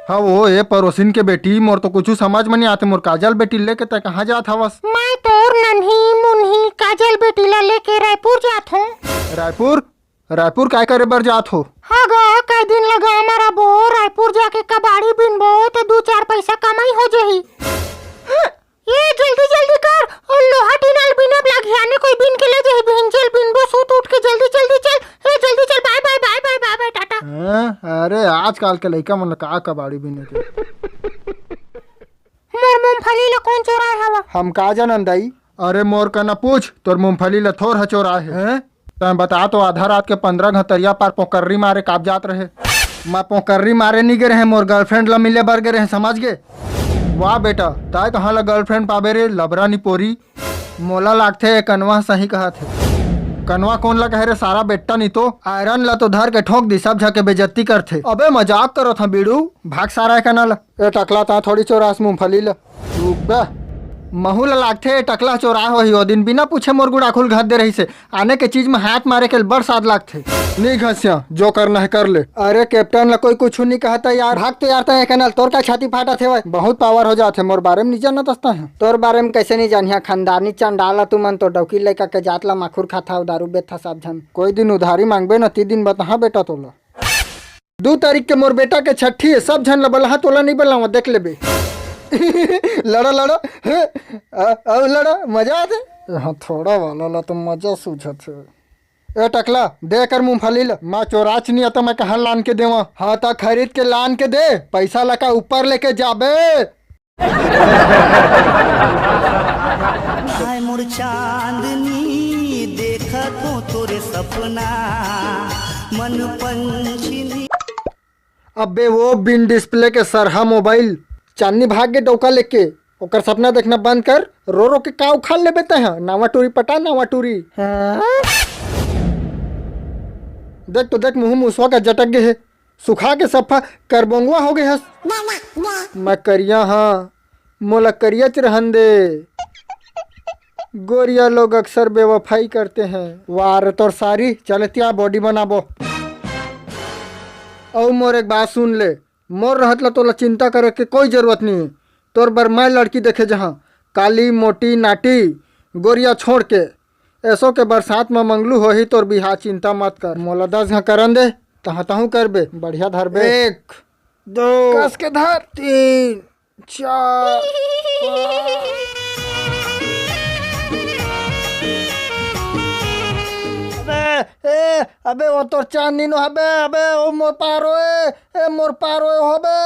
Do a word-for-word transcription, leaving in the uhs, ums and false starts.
हाँ वो, ए परोसिन के बेटी, मोर तो कुछु समझ म नइ आथे। मोर काजल बेटी लेके तैं कहाँ जात हवस? मैं तोर नन्ही मुन्ही काजल बेटी ला लेके रायपुर जात हों। रायपुर? रायपुर काय करे बर जात हो? हाँ गा, कई दिन लगा हमारा बो, रायपुर जाके कबाड़ी बिनबो त दू चार पैसा कमाई हो जाही। ए, जल्दी जल्दी कर, अउ लोहा टीना ल बिनब लागही, आने कोई बिन के ले जाही, बिन चल बिनबो, सूत उठ के जल्दी जल्दी चल, ए जल्दी चल, बाय बाय बाय बाय बाय बाय, टाटा। हैं? अरे आजकल के लइका मन ल का कबाड़ी बिने के। मोर मूंगफली ल कोन चोराय हवा? हम का जानन दाई? अरे मोर कना पूछ, तोर मूंगफली ल थोर ह चोराय हे। हैं? तैं बता तो, आधा रात के पंद्रह घंतरिया पार पोकर्री मारे काब जात रहे। मैं पोकर्री मारे नी गे रहे, मोर गर्लफ्रेंड ल मिले बर गे रहे, समझ गे? वाह बेटा, तैं कहाँ ल गर्लफ्रेंड पाबे रे, लबरा नी पोरी। मोला लागथे, ए कनवा सही कहत हे। कनवा कोन ल कहे रे, सारा बेट्टा नी तो। आयरन ल तो धर के ठोंक दी, सब झके बेजत्ती करथे। अबे मजाक करत हं बीड़ू, भाग सारा ए कना ल। ए टकला, तैं थोड़ी चोरास मूंगफली ल। रुक बे। महू ल लागथे, ए टकला चोराय होही, ओ दिन बिना पूछे मोर गुड़ाखू ल घत दे रहिसे। आने के चीज म हाथ मारे के बड़ साद लागथे। नी घसिया, जो करना हे कर ले। अरे कैप्टन ल कोई कुछु नी कहता यार। भाग तो यार तैं ए कना ल, तोर का छाती फाटत हेवय? बहुत पावर हो जात हे, मोर बारे म नी जानत हस तैं ह। तोर बारे म कैसे नी जानिहा, खानदानी चंडाल ह तुमन तो, डौकी लइका के जात ल माखुर खाता अउ दारू बेचथा सब झन। कोई दिन उधारी मांगबे न, ती दिन बताहा बेटा तोला। दू तारीख के मोर बेटा के छट्ठी हे, सब झन ल बलाहा, तोला नी बलावा, देख लेबे। लड़ा लड़ा, हैं? आ, अउ लड़ा, मजा आथे। ए, हाँ, थोड़ा वाला ला तो मजा सूझत हे। ए टकला, दे कर मूंगफली ल। मैं चोराच नी, त मैं कहाँ लान के देवा? हाँ, त खरीद के लान के दे, पैसा ला का ऊपर लेके जाबे? हाय मोर चांदनी, देखत हो तोरे सपना, मन पंछी नी। अबे वो बिन डिस्प्ले के सरहा मोबाइल, चांदनी भाग गे डौका लेके, ओकर सपना देखना बंद कर, रो रो के का उखाड़ लेबे तैं ह? नावा टूरी पटा, नावा टूरी। हाँ? देख तो देख, मुंह मुसवा का जटक गे हे। सुखा के सफा करबोंगवा हो गे हस। मैं करिया हाँ, मोला करियाच रहन दे। गोरिया लोग अक्सर बेवफाई करते हैं। वाह रे तोर सारी, चल तिया बॉडी बनाबो। अउ मोर एक बात सुन ले, मोर रहत ला तोला चिंता करे के कोई जरूरत नहीं है। तोर बर मैं लड़की देखे जहाँ, काली, मोटी, नाटी, गोरिया छोड़ के। एसो के बरसात म मंगलू होही तोर बिहाव, चिंता मत कर। मोला दस घा करन दे, तहाँ तहूँ करबे, बढ़िया धरबे। एक, दो, कस के धर, तीन, चार, पाँच। अबे, ए, अबे, वो तोर चांदनी नो हबे, अबे, ओ मोर पारो, ए, ए, मोर पारो, ए, होबे।